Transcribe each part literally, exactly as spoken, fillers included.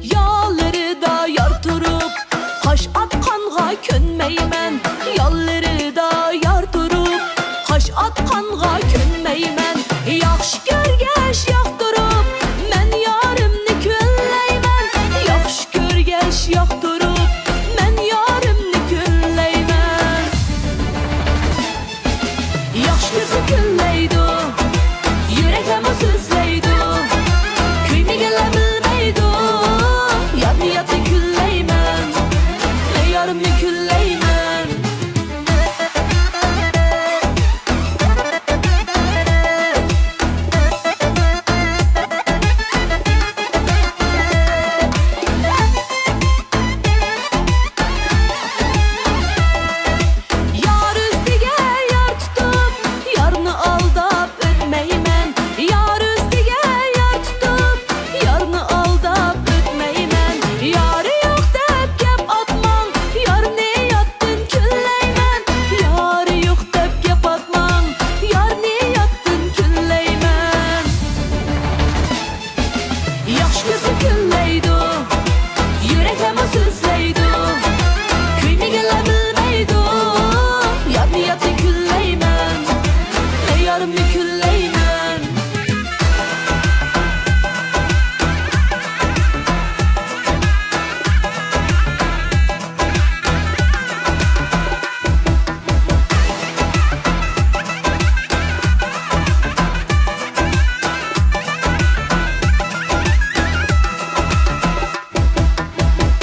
يانلىرىدا يار تۇرۇپ، قاش ئاتقانغا كۆنمەيمەن. يانلىرىدا يار تۇرۇپ، قاش ئاتقانغا كۆنمەيمەن. ياخشى كۆرگەچ ياقتۇرۇپ، مەن يارىمنى كۈنلەيمەن. ياخشى كۆرگەچ ياقتۇرۇپ، مەن يارىمنى كۈنلەيمەن. ياخشى كۆرسە كۈنلەيدۇ، يۈرەكلەرمۇ سۆزلەيدۇ. كۆيمىگەنلەر بىلمەيدۇ، يارنى ياتتىن كۈنلەيمەن، مەن يارىمنى كۈنلەيمەن. يار ئۈستىگە يار تۇتۇپ، يارنى ئالداپ ئۆتمەيمەن. يار ئۈستىگە يار تۇتۇپ، يارنى ئالداپ ئۆتمەيمەن. يارى يوق دەپ گەپ ئاتماڭ، يارنى ياتتىن كۈنلەيمەن. يارى يوق دەپ گەپ ئاتماڭ، يارنى ياتتىن كۈنلەيمەن. ياخشى كۆرسە كۈنلەيدۇ، يۈرەكلەرمۇ سۆزلەيدۇ. كۆيمىگەنلەر بىلمەيدۇ، يارنى ياتتىن كۈنلەيمەن، مەن يارىمنى كۈنلەيمەن.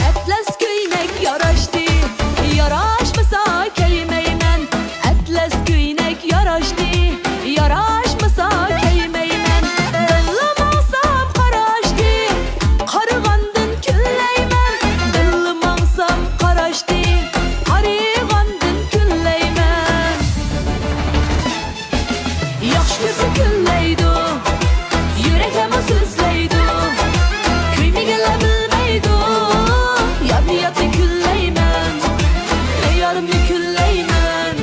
ئەتلەس كۆينەك ياراشتى، ياراشمىسا كىيمەيمەن. ئەتلەس كۆينەك ياراشتى، ياراشمىسا كىيمەيمەن. بىللە ماڭسام قاراشتى، قارىغاندىن كۈنلەيمەن. بىللە ماڭسام قاراشتى، قارىغاندىن كۈنلەيمەن. ياخشى كۆرسە كۈنلەيدۇ، يۈرەكلەرمۇ سۆزلەيدۇ. كۆيمىگەنلەر بىلمەيدۇ، يارنى ياتتىن كۈنلەيمەن، مەن يارىمنى كۈنلەيمەن.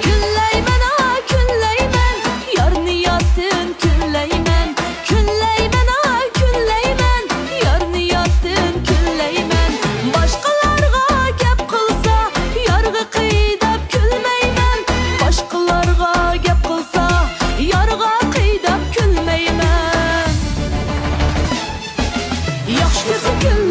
كۈنلەيمەن، ئا، كۈنلەيمەن، يارنى ياتتىن كۈنلەيمەن. كۈنلەيمەن، ئا، كۈنلەيمەن، يارنى ياتتىن كۈنلەيمەن. باشقىلارغا گەپ قىلسا، يارغا قىي دەپ كۈلمەيمەن. باشقىلارغا گەپ قىلسا، يارغا قىي دەپ كۈلمەيمەن. ياخشى كۆرسە كۈن